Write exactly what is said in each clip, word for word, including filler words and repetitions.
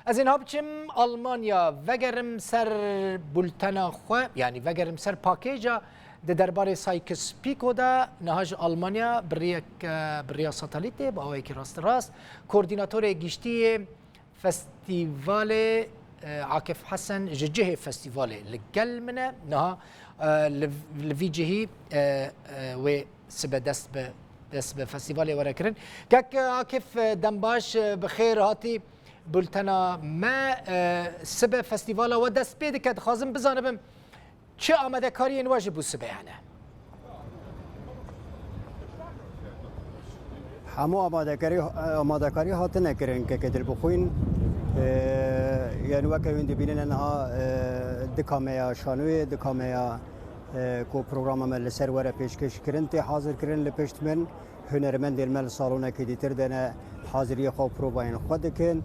Ez ê niha biçim Almanya, vegerim ser bultena xwe, yanî vegerim ser pakêja di derbarê Sykes-Picot de. Niha ji Almanya bi rêyek, bi rêya satelîtê, bi awayekî rasterast, koordînatorê giştî yê festîvalê, e, Akif Hesen ji cihê festîvalê li gel min e. Niha, e, li, li vî cihî, e, e, wê sibe dest bi, dest bi festîvalê were kirin. Kek Akif, e, dembaş, e, bi xêr hatî bultena me. E, sibe festîvala we dest pê dike, dixwazim bizanibim çi amadekariyên we ji bo sibe hene? Hemû amadekarî, amadekarî hatine kirin keke Dilbixwîn. E, yani weke hûn dibînin niha, e, dika me ya şanoyê, dika me ya, e, ku programa me li ser were pêşkêş kirin, tê hazir kirin li pişt min. Hunermendên me li salonekê dîtir de ne, haziriyê xwe û provayên xwe dikin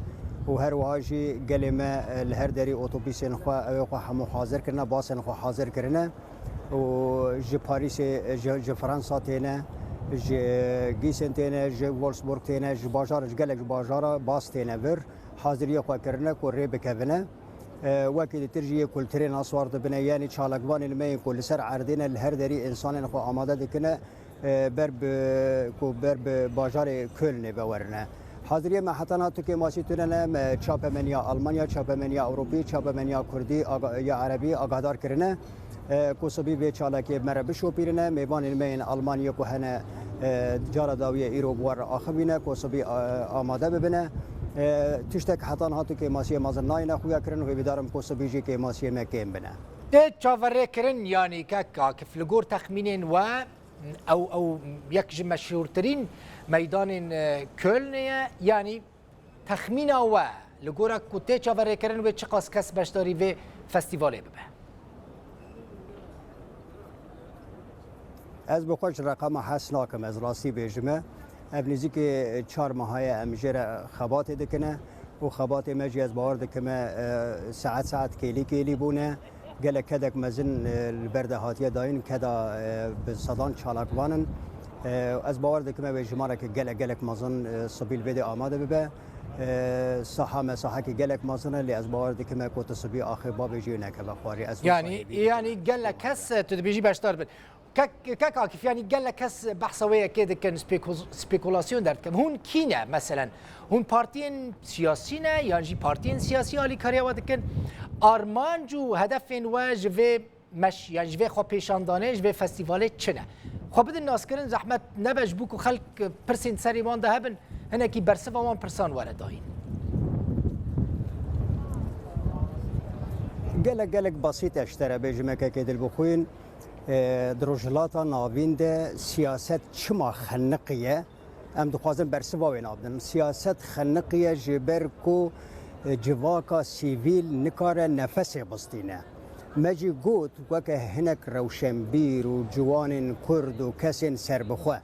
û her wiha jî gelê me, e, li her derî otobîsên xwe, ew ê xwe hemû hazir kirine, basên xwe hazir kirine û ji Parîsê, ji, ji Fransa têne, ji Gîsên têne, ji Wolfsburg têne, ji bajar, ji gelek ji bajara bas têne vir, haziriyê xwe kirine ku rê bikevine. E, wekî dîtir jî yê kulturê naswar dibine, yanî çalakvanên me yên ku li ser erdê ne, li her derî însanên xwe amade dikine, e, ber bi, ku ber bi bajarê Kölnê ve werine. Haziriyê me heta niha tu kêmasî tune ne, me çapemeniya Almanya, çapemeniya Ewropî, çapemeniya Kurdî, aga-, ya Erebî agahdar kirine, e, ku sibî vê çalakiyê me re bişopîrine. Mêvanên me yên Almanyê ku hene, e, cara dawiyê îro bi we re axivîne, ku sibî, e, amade bibine. E, tiştek heta niha tu kêmasiyê mezin nayêne xuya kirin û hêvîdar im ku sibî jî kêmasiyê me kêm bine. Tê çaverêkirin, yanî kek Akif, li gor texmînên we, ew, ew yek ji meşhûrtirîn meydanên, e, Kölnê ye, yanî texmîna we, li gora ku tê çaverêkirin, wê çiqas kes beşdarî vê festîvalê bibe? Ez bi xwe ji reqema hez nakim, ez rastî bêjime. Ev nêzîkî çar meha ye em jê re xebatê dikine û xebatê me jî ez bawer dikime, e, saet saet kêlî kêlî bûne. Gelek kedek mezin, e, li ber de hatiye dayîn, keda, e, bi sedan çalakvan in. E, ez bawer dikim ew ê jimareke gelek, gelek mezin, e, sibî li vê de amade bibe. E, saha me sahekî gelek mezin e, lê ez bawer dikim e ku tu sibî axê bavêjî û nekeve xwarî. Ez wisa Yanî, hêvî dikim. Yanî gelek kes, e, tu dibêjî beşdar bin. Kek, kek Akif, yanî gelek kes behsa wê yekê dikin, speko-, spekulasyon derdikin. Hûn kî ne, meselen? Hûn partiyên siyasî ne, yan jî partiyên siyasî alîkariya we dikin? Armanc û hedefên we ji vê meş, yan ji vê xwepêşandanê, ji vê festîvalê çi ne? Xwe bidin naskirin, zehmet nebe, ji bo ku xelk pirsên serê wan de hebin, hinekî bersiva wan pirsan were dayîn. Gelek, gelek basît e ji te re bêjim, kekê Dilbixwîn. E, di Rojhilata Navîn de siyaset çima xeniqiye? Em dixwazin bersiva wê nabdin. Siyaset xeniqiye ji ber ku, e, civaka sivîl nikare nefesê bistîne. Me jî got, weke hinek rewşenbîr û ciwanên Kurd û kesên serbixwe,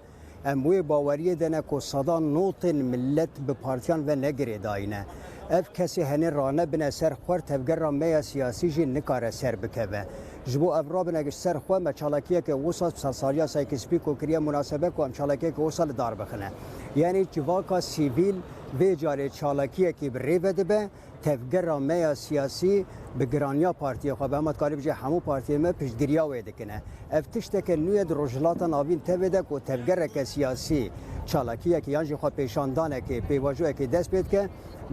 em wê baweriyê de ne ku sedan notên milet bi partiyan ve ne girêdayî ne. Ev kesê henê ranebine ser xwe, tevgera me ya siyasî jî nikare ser bikeve. Ji bo ev rabine ser xwe, me çalakiyeke wisa, salsaliya Sykes-Picot kiriye munasebe ku em çalakiyeke wisa li dar bixine. Yanî civaka sivîl vê carê çalakiyekî bi rê ve dibe, tevgera me ya siyasî bi giraniya partiyê xwe, bi hema dikarî bijî hemû partiyên me piştgiriya wê dikine. Ev tişteke nû ye di Rojhilata Navîn tevê de ku tevgereke siyasî çalakiyekê yan jî xwe pêşandanekê, pêvajoyekê dest pê dike,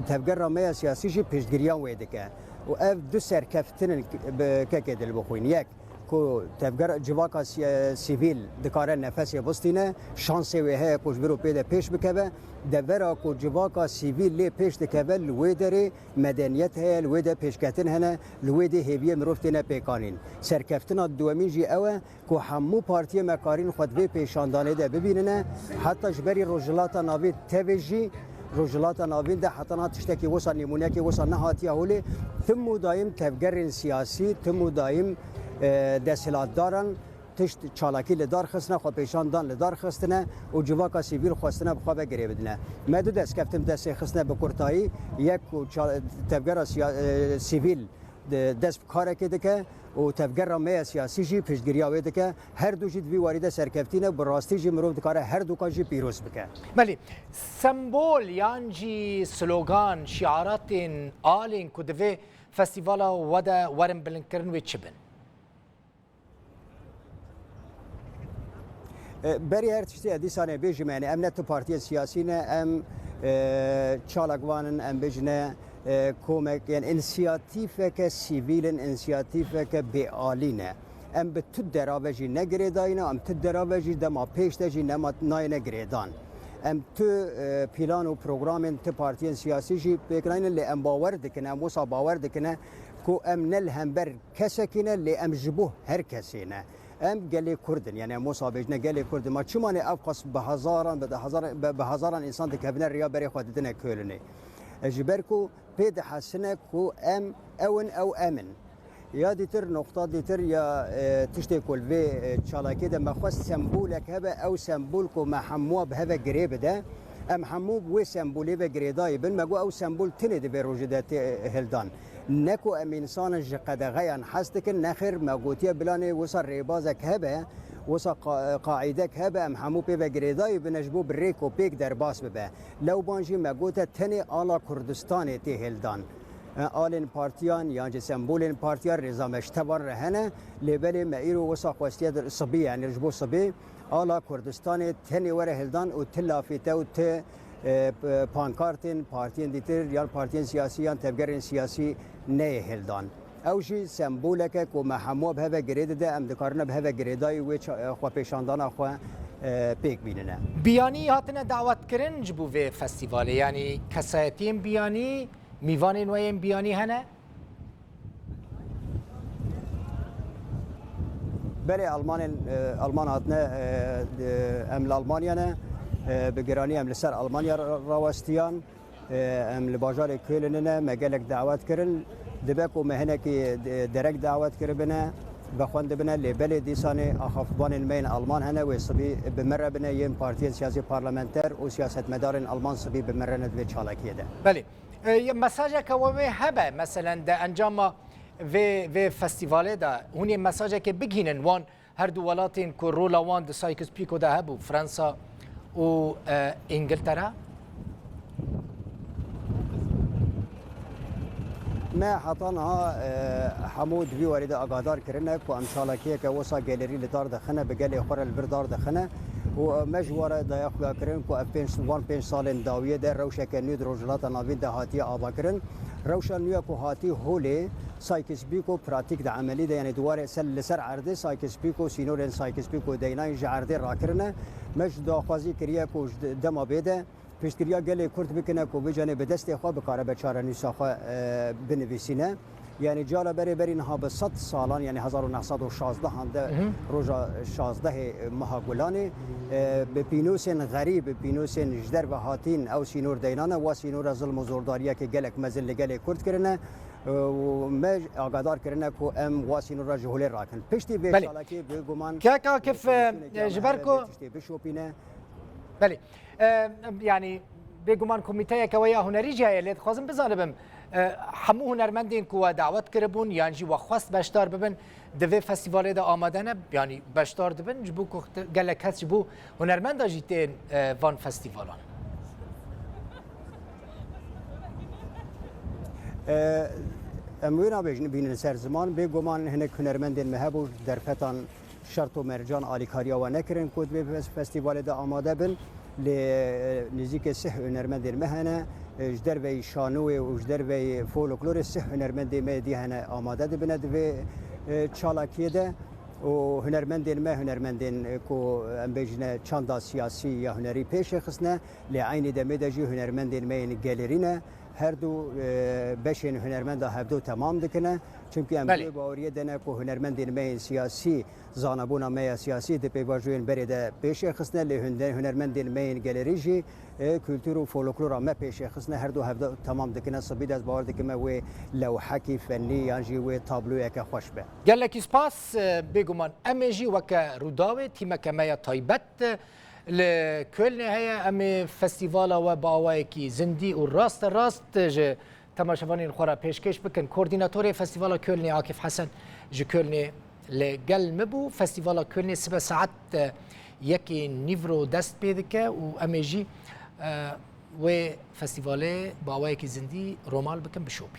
tevgera me ya siyasî jî piştgiriyan wê dike. Û ev du serkeftin in bi kekê Dilbixwîn. Yek, ku tevger civaka si-, sivîl dikare nefesê bistîne, şansê wê heye ku ji vir û pê de pêş bikeve, devera ku civaka sivîl lê pêş dikeve, li wê derê medeniyet heye, li wê de pêşketin hene, li wê dê hêviyê mirov têne pêkanîn. Serkeftina duyemîn jî ew e ku hemû partiyê me karîn xwe di vê pêşandanê de bibînine, heta ji berî Rojhilata Navîn tevê jî, Rojhilata Navîn de heta niha tiştekî wisa, nîmûnekê wisa nehatiye holê. Tim û dayim tevgerên siyasî, tim û dayim, e, desthilatdaran tişt çalakî li dar xistine, xwe pêşan dan li dar xistine û civaka sivîl xwestine bi xwe ve girê bidine. Me du dest keftin destê xistine bi kurtayî, yek ku ça-, tevgera siya-, e, sivîl Di dest bi karekê dike û tevgera me ya siyasî jî piştgiriya wê dike. Her du jî di vî warî de serkeftî ne, bi rastî jî mirov dikare her dukan jî pîroz bike. Belê, sembol yan jî slogan, şiaratên alên ku divê festîvala we de werin bilindkirin wê çi bin? E, berî her tiştî ez dîsanê bêjim, yani em ne tu partiyên siyasî ne, em, e, çalakvan in, em bêjine, e, komek, yani însiyatîfeke sivîl in, însiyatîfeke bêalî ne. Em bi tu dera ve jî ne girêdayî ne, em tu dera ve jî dema pêş de jî nema nayêne girêdan. Em tu, e, plan û programên tu partiyên siyasî jî pêk nayîne, lê em bawer dikine, em wisa bawer dikine ku em ne li hember kesekî ne, lê em ji bo her kesê ne. Em gelê Kurd in, yani em wisa bêjine gelê Kurd in. Ma çima ne ev qas bi hezaran, bi hezaran, bi, bi hezaran însan dikevine riya berê xwe didine Kölnê? E, ji ber ku pê dihesine ku em ew in, ew em in. Ya dîtir, noqta dîtir ya, e, tiştê ku li vê, e, çalakiyê de me xwest sembolek hebe, ew sembol ku me hemû bi heve girê bide. Em hemû bi wê sembolê ve girêdayî bin. Me got ew sembol tinê di vê rojê de tê hildan. Ne ku em însanin ji qedexeyan hez dikin, nexêr me gotiye bilanê wisa rêbazek hebe, wisa qa-, qaîdek hebe, em hemû pê ve girêdayî bine ji bo bi rêk û pêk derbas bibe. Lewban jî me gote tenê ala Kurdistanê tê hildan. E, alên partiyan yan jî sembolên partiyan rêza me ji tevan re hene, lê belê me îro wisa xwestiye di sibî, yani ji bo sibê, ala Kurdistanê tenê were hildan û ti lafîte û ti, e, p-, pankartên partiyên dîtir yan partiyên siyasî yan tevgerên siyasî neyê hildan. Ew jî semboleke ku me hemû bi heve girê dide, em dikarine bi heve girêdayî wê ça-, e, xwepêşandana xwe, e, pêk bînine. Biyanî hatine dawetkirin ji bo vê festîvalê, yanî kesayetiyên biyanî, mîvanên we yên biyanî hene? Belê, Almanên, e, Alman hatine, e, e, em li Almanya ne, e, bi giranî em li ser Almanya ra-, rawestiyan. E, em li bajarê Kölnê ne, me gelek dawet kirin. Dibe ku me hinekî, e, derek dawet kiribine, vexwendibine, lê belê dîsanê axafvanên me yên Alman hene, wê sibî bi me re bine, yên partiyên siyasî parlamenter û siyasetmedarên Alman sibî bi me re ne di vê çalakiyê de. Belê. E, mesajeke we wê hebe, meselen di encama vê, vê festîvalê de hûn ê mesajekê bigihînin wan her du welatên ku rola wan di Sykes-Picot de hebû, Fransa û, e, Îngiltere? Me heta niha, e, hemû di vî warî de agadar kirine ku em çalakiyeke wisa gelêrî li dar dixine, bi gelê xwe re li vir dar dixine û, e, me ji wan re daye xuya kirin ku ev pênc, van pênc salên dawiyê de rewşeke nû di Rojhilata Navîn de hatiye avakirin. Rewşa nû ya ku hatî holê Sykes-Picot pratîk di emelî de, yanî di warê ser, li ser erdê Sykes-Picot, sînorên Sykes-Picot deynayên ji erdê rakirine. Me ji daxwazî kiriye ku ji dema bê de piştgiriya gelê Kurd bikine ku vê canê bi destê xwe bikare be çarenûsa xwe, e, binivîsîne. Yanî cala berê berî niha bi sed salan, yanî hezar û neh sed û şazdehan de, roja şazdehê meha Gulanê, e, bi pînosên xerîb, bi pînosên ji derve hatîn ew sînor deynane, wa sînora zilm û zordariyeke gelek mezin li gelê Kurd kirine. Û me agadar kirine ku em wa sînora ji holê rakin. Piştî vê Belê. çalakê bêguman Kek Akif, e, ji ber ku tiştê bişopîne. Belê. E, yanî bêguman komîteyeke we ya hunerî jî heye, lê dixwazim bizanibim, e, hemû hunermendên ku we dawet kiribûn yan jî we xwest beşdar bibin, di vê festîvalê de amade ne, yanî beşdar dibin, ji bo ku gelek kes ji bo hunermenda jî tên, e, van festîvalan. E, em wê nabêjin bînin ser ziman. Bêguman hinek hunermendên me hebû, derfetan şert û mercan alîkariya we nekirin ku di vê fes-, festîvalê de amade bin. Lê, e, nêzîkê sih hunermendên me hene, e, ji derveyî şanoyê û ji derveyî folklorê sih hunermendê me dî hene amade dibine di vê, e, çalakiyê de. Û hunermendên me, hunermendên, e, ku em bêjine çanda siyasî ya hunerî pêşê xistine, lê eynî demê de jî hunermendên me yên gelêrî ne. Her du, e, beşên hunermenda hevdu temam dikine. Çimkî em Belê. di wê baweriyê de ne ku hunermendên me yên siyasî, zanebûna me ya siyasî di pêvajoyên berê de pêşê xistine, lê hunde-, hunermendên me yên gelêrî jî, e, kultur û folklora me pêşê xistine. Her du hevdu temam dikine. Sibî de ez bawer dikime wê lewhekî fennî yan jî wê tabloyeke xweş be. Gelekî spas, e, bêguman em ê jî weke Rûdawê tîmeke me ya taybet, e, li Kölnê heye. Em ê festîvala we bi awayekî zindî û raste rast ji temaşevanên xwe re pêşkêş bikin. Koordînatorê Festîvala Kölnê Akif Hesen ji Kölnê li gel min bû. Festîvala Kölnê sibe saet, e, yekê nîvro dest pê dike û em ê jî, e, wê festîvalê bi awayekî zindî romal bikin, bişopin.